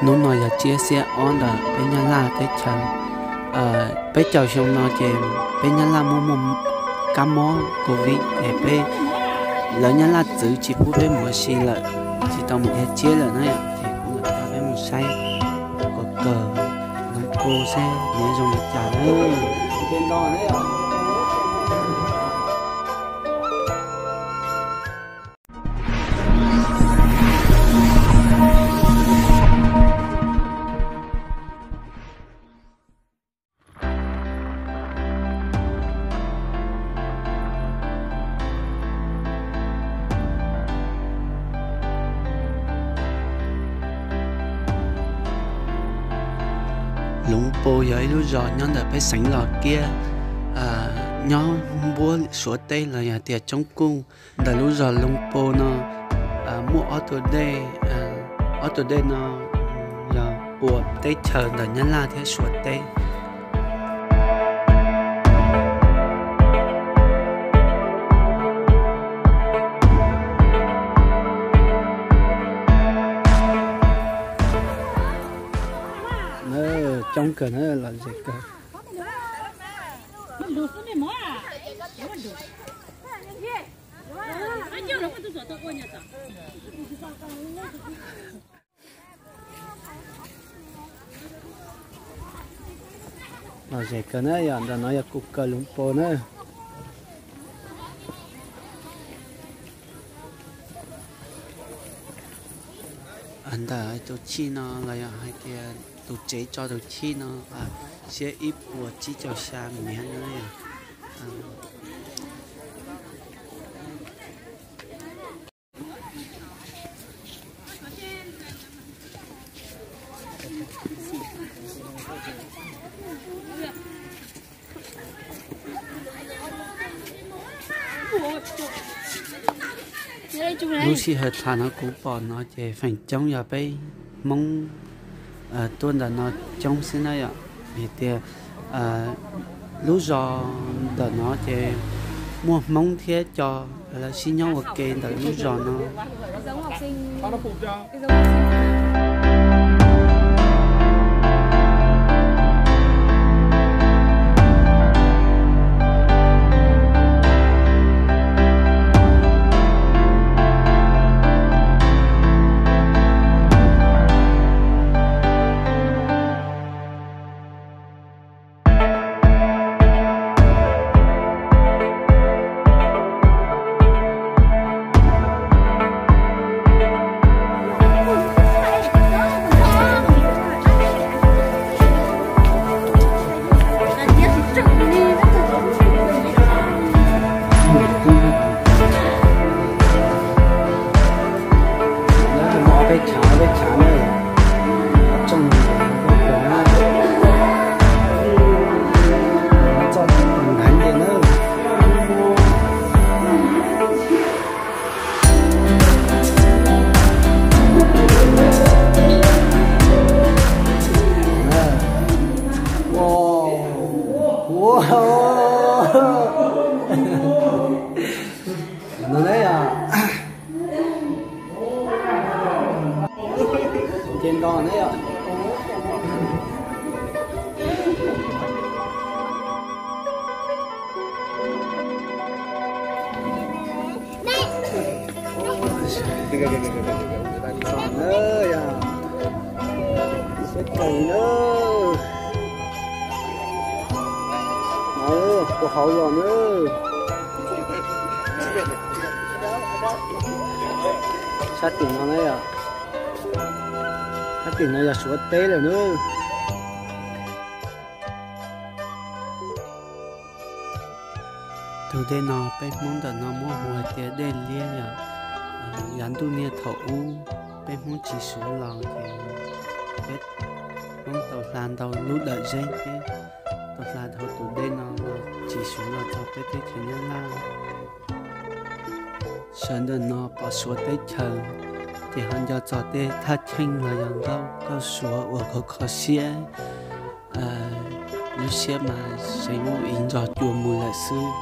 Hnub no yog tsiab xiab ob ntawm peb Nyab Laj teb chaws. Peb caug xyoo no ces peb Nyab Laj muaj muaj kab mob covid es peb, lawv Nyab Laj txwv tsis pub peb mus ua si lawm, tsis tau mus dhia tsiab lawm na yom, ces kuv yuav coj peb mus saib kawg kawg Loo Pau seb nws zoo li cas na. Loo Pau yog ib lub zos nyob ntawm peb xeev Los Kiab, nyob npuab Suav teb los yog tias Tsoob Kuj. Ntawm lub zos Loo Pau no muaj ob tug dej, ob tug dej no yog puas teb chaws ntawm Nyab Laj thiab Suav teb. Coob kawg na, lom zem kawg. Lom zem kawg na, yog ntawm no yog kuv kaw Loo Pau na. Ntawm tus chij no los yog hais tias tus tsev tso tus chij no, siab ib puas tsib caug xya miv na yom. Lub sij hawm tham no kuv pom no ces feem coob yog peb Hmoob tuaj ntawm no coob xwb na yom. Vim tias lub zos ntawm no ces muaj Hmoob thiab cov lawv sib nyob ua ke ntawm lub zos no. Peb chav, peb chav na, tsooj na, txoj heev tiag na. No ne yom. Ces nto ne yom. Txog na yom, siab kawg na. Puag hauv los na. Sab tim no na yom, sab tim no yog Suav teb lawm na. Tus dej no peb Hmoob ntawm no muab hu hais tias dej liab yom. Yav ntuj niaj thaum ub peb Hmoob tsis Suav los ces peb Hmoob tau hla ntau lub dawm zeeb thiab tau hla dhau tus dej no los tsis Suav los txog peb teb chaws Nyab Laj. Sawv ntawm no pom Suav teb chaws ces ho nco txog tej thaj cheej los yog nkauj Suav uas khov kho siab. Lub siab mas seev ub ib ntsog cua mus lawm xwb.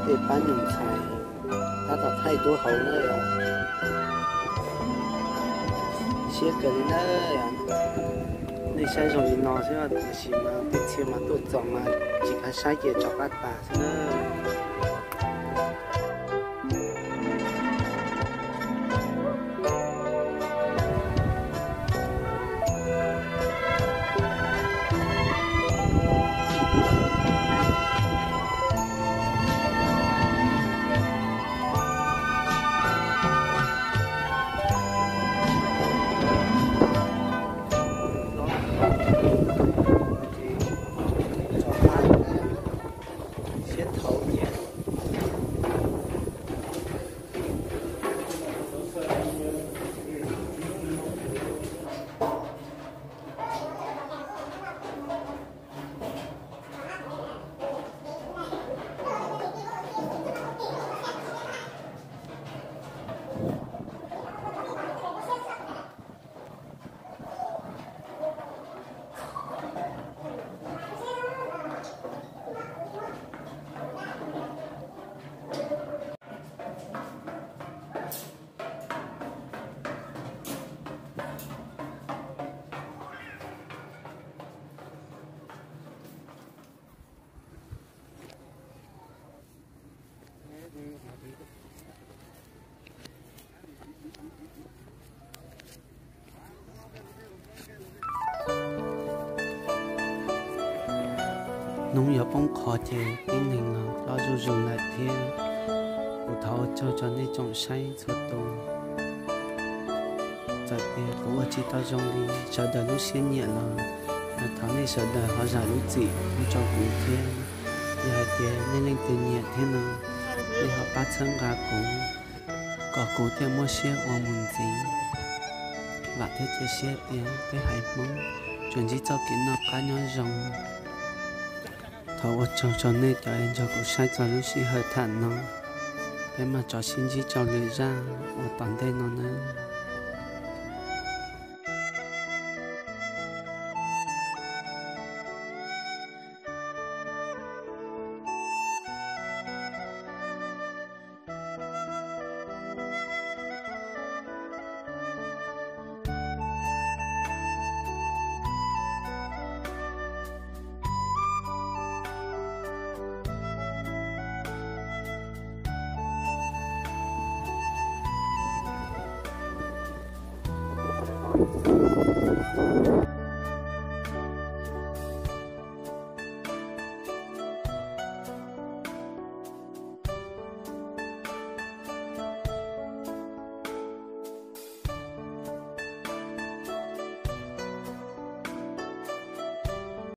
Tej pab nyuam ntxhais tab tom thaij tub hauv na yom. Siab kawg li na. Nej saib zoo li no xwb tiam sis mas tej txhia mas tuaj txog mas tsis qab saib ces rov qab tas xwb na. Hnub yuav poob qho ces tib neeg los loj zuj zus lawm thiab. Kuv thov ua tsaug rau nej tsoom saib txhua tus. Txawm tias kuv ua tsis tau zoo li sawv daws lub siab nyiam los, thov nej sawv daws ho zam lub txim pub rau kuv thiab. Yog hais tias nej leej twg nyiam thiab no, nej ho pab txhawb nqa kuv kom kuv thiaj muaj siab ua mus ntxiv. Vam thiab cia siab tias peb haiv Hmoob tsuas ntsib txoj kev noj qab nyob zoo. Thov ua tsaug rau nej cov nrog kuv saib txog lub sij hawm tham no. Peb mam rov sib ntsib rau lwm zaj uas tom ntej no nawb.